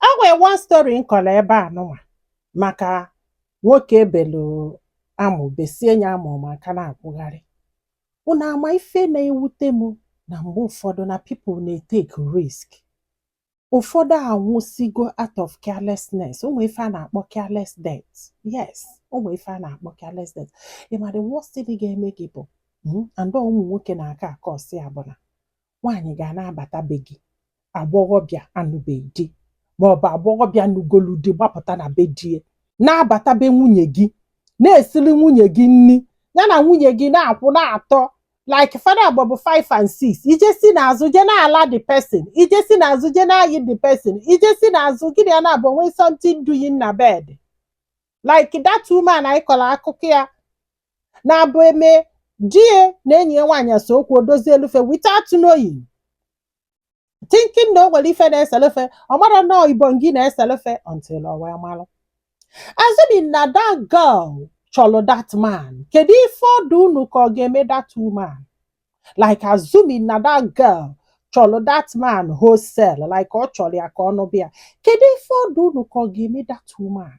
O nwee one story m kọrọ ebe a nụnwa maka nwoke ebelu amụ besie ya amụ ma aka na-akwụgharị. Unu ama ife na-ewute m na mgbe ụfọdụ na people na-etake risk. Ụfọdụ anwụsigo out of carelessness. O nwee ife a na-akpọ careless death. Yes, o nwee ife a na-akpọ careless death. Ị ma the worst thing ga-eme gị bụ and ọ ụmụ nwoke na-aka akọsị ya bụ na nwaanyị ga na-abata be gị, agbọghọbịa anụbeghị di maọbụ agbọghọbịa nugolu di gbapụta na be die, na-abata be nwunye gị, na-esili nwunye gị nni, ya na nwunye gị na-akwụ na-atọ like fada agba bụ 5 and 6. Ije si n'azụ je na-ala the person, ije si n'azụ je na-ayị the person, ije si n'azụ gịnị ya na-abụ nwee something doing na bed, like that woman anyị kọrọ akụkọ ya na-abụ eme die na enyi ya nwaanyị so okwu odozie elufe without knowing, thinking na o nwere ife na-eselefe. Ọ mara nọọ ibongi na-eselefe until ọ wee malụ. Assuming na that girl chọrọ that man, kedu ife ọdụ unu ka ọ ga-eme that woman? Like, assuming na that girl chọrọ that man wholesale, like ọ chọrọ ya ka ọ nụbịa, kedu ife ọdụ unu ka ọ ga-eme that woman?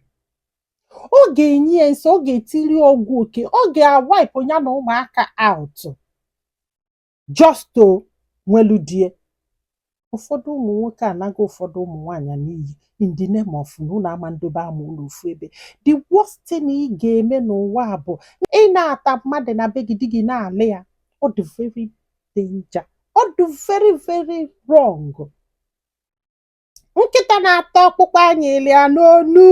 Ọ ga-enye ya nso, ọ ga-etiri ọgwụ oke, ọ ga-awipe ya na ụmụaka out just to nwelu die. Ụfọdụ ụmụ nwoke anaghị ụfọdụ ụmụ nwaanyị n'iyi in the name of na unu ama ndobe ama unu ofu ebe. The worst thing ị ga-eme n'ụwa a bụ ị na-ata mmadụ na be gị, di gị na-alị ya. Ọ dị very danger, ọ dị very very wrong. Nkịta na-ata ọkpụkpụ anyịlị ya n'onu,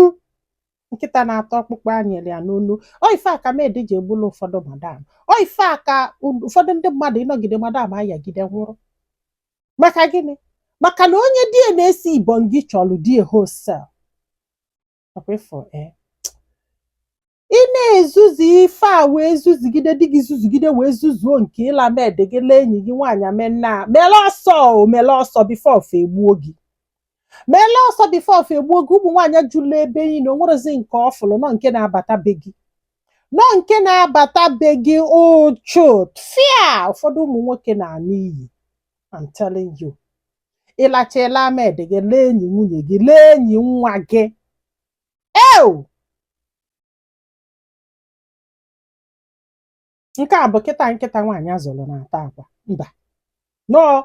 nkịta na-ata ọkpụkpụ anyịlị ya n'onu. Ọ ife a ka maid ji egbulu ụfọdụ madam. Ọ ife a ka ụfọdụ ndị mmadụ ịnọgide madam ayagide nwụrụ. Maka gịnị? Maka na onye die na-esi ibongi chọrọ die wholesale. Ọkwa ịfụ, eh? Ị na-ezuzu ife a wee zuzugide di gị, zuzugide wee zuzuo nke ịla maid gị, lee enyi gị nwaanyị menna. Mele ọsọ o, mele ọsọ before ọfọ egbuo gị. Mele ọsọ before ọfọ egbuo gị. Ụmụ nwaanyị jụla ebe niile, o nwerezi nke ọ fụrụ nọ nke na-abata be gị, nọ nke na-abata be gị ụchụ fia. Ụfọdụ ụmụ nwoke na-ana iyi, I'm telling you. Ịlacha maid gị, lee enyi nwunye gị, lee enyi nwa gị. Ew, nke a bụ kịta nkịta nwaanyị azụrụ na-ata akwa mba nọọ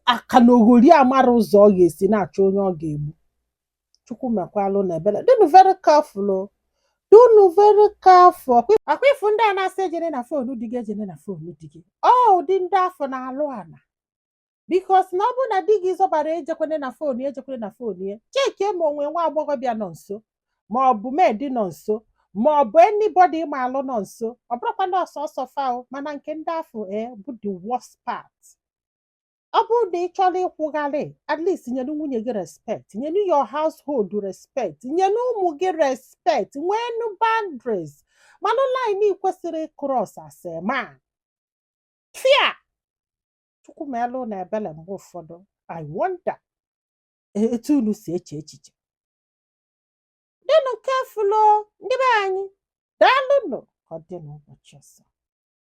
aka na oghori amara ụzọ ọ ga-esi na-achọ onye ọ ga-egbu. Chukwu mekwalụ na ebele. Dịnụ very careful o, dịnụ very careful. Ọkwa ifu ndị a na-asị ejene na phone di gị, ejene na phone di gị, ọ ụdị ndị afọ na-alụ ana, because na ọ bụrụ na di gị zọbara ejekwene na phone ya, ejekwene na phone ya, chekie ma onwe nwa agbọghọbịa nọ nso, ma ọ bụ maid nọ nso, ma ọ bụ anybody ma alụ nọ nso. Ọ bụrụkwa na ọsọsọ fao, mana nke ndị afọ e bụ the worst part. Ọ bụrụ na ị chọrọ ịkwụgharị, at least nyenu nwunye gị respect, nyenu your household respect, nyenu ụmụ gị respect, nwenu boundaries, manụ line ị kwesịrị cross as a man. Fear Chukwu meelụ na ebele. Mgbe ụfọdụ I wonder etu unu si eche echiche. Dịnụ careful o, ndị be anyị. Daalụnụ, ka ọ dị n'ụbọchị ọzọ.